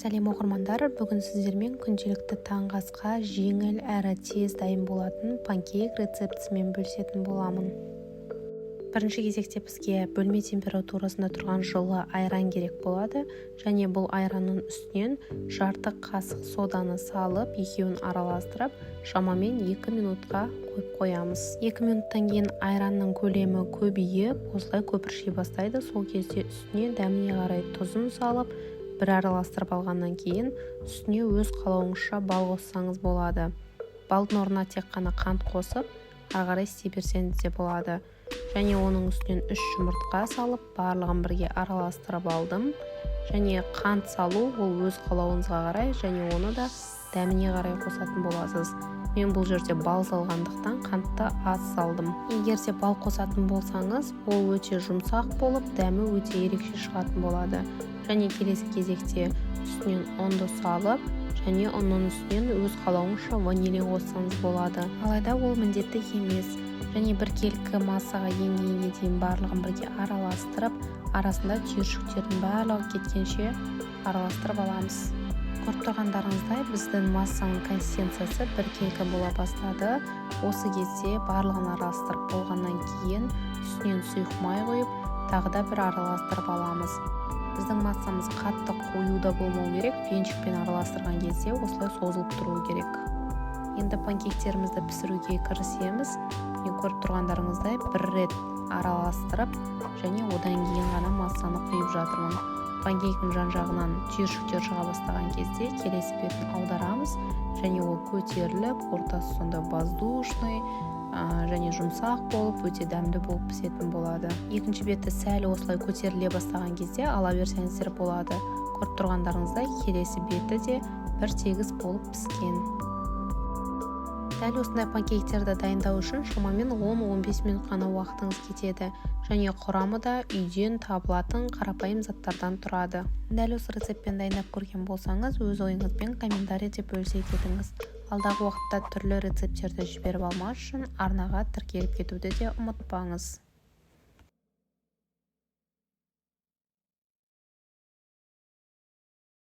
Сәлем, оқырмандар! Бүгін сіздермен күнделікті таңғы асқа жеңіл әрі тез дайын болатын панкейк рецептісімен бөлісетін боламын. Бірінші кезекте бізге бөлме температурасында тұрған жылы айран керек болады және бұл айранның үстінен жарты қасық соданы салып, екеуін араластырып, шамамен 2 минутқа қойып қоямыз. 2 минуттан кейін айранның көлемі көбейіп, осылай көпірши бастайды. Сол кезде үстіне дәміне қарай тұзын салып, бір араластырып алғаннан кейін үстіне өз қалауыңызша бал қоссаңыз болады. Балдың орнына тек қана қант қосып, ары қарай істей берсеңіз де болады. Және оның үстінен үш жұмыртқа салып, барлығын бірге араластырып алдым. Және қант салу ол өз қалауыңызға қарай және оны да дәміне қарай қосатын боласыз. Мен бұл жерде бал салғандықтан, қантты аз салдым. Егер де бал қосатын болсаңыз, ол өте жұмсақ болып, дәмі өте ерекше шығатын болады. Және келесі кезекте үстінен ұнды салып және ұнның үстінен өз қалауыңызша ванилин қоссаңыз болады, алайда ол міндетті емес. Және біркелкі массаға енгенге дейін барлығын бірге араластырып, арасында түйіршіктердің барлығы кеткенше араластырып аламыз. Көріп тұрғандарыңыздай, біздің массаның консистенциясы біркелкі бола бастады. Осы кезде барлығын араластырып болғаннан кейін үстінен сұйық май құйып, тағы да бір араластырып аламыз. Біздің массамыз қатты қою да болмау керек, венчикпен араластырған кезде осылай созылып тұруы керек. Енді панкейктерімізді пісіруге кірісеміз. Міне, көріп тұрғандарыңыздай, бір рет араластырып және одан кейін ғана массаны құйып жатырмын. Панкейктің жан жағынан түйіршіктер шыға бастаған кезде келесі бетін аударамыз және ол көтеріліп, ортасы сонда воздушный және жұмсақ болып, өте дәмді болып пісетін болады. Екінші беті сәл осылай көтеріле бастаған кезде ала берсеңіздер болады. Көріп тұрғандарыңыздай, келесі беті де бір тегіс болып піскен. Дәл осындай панкейктерді дайындау үшін шамамен 10-15 минут қана уақытыңыз кетеді және құрамы да үйден табылатын қарапайым заттардан тұрады. Дәл осы рецептпен дайындап көрген болсаңыз, өз ойыңызбен комментарийде бөлісе кетіңіз. Алдағы уақытта түрлі рецепттерді жіберіп алмас үшін арнаға тіркеліп кетуді де ұмытпаңыз.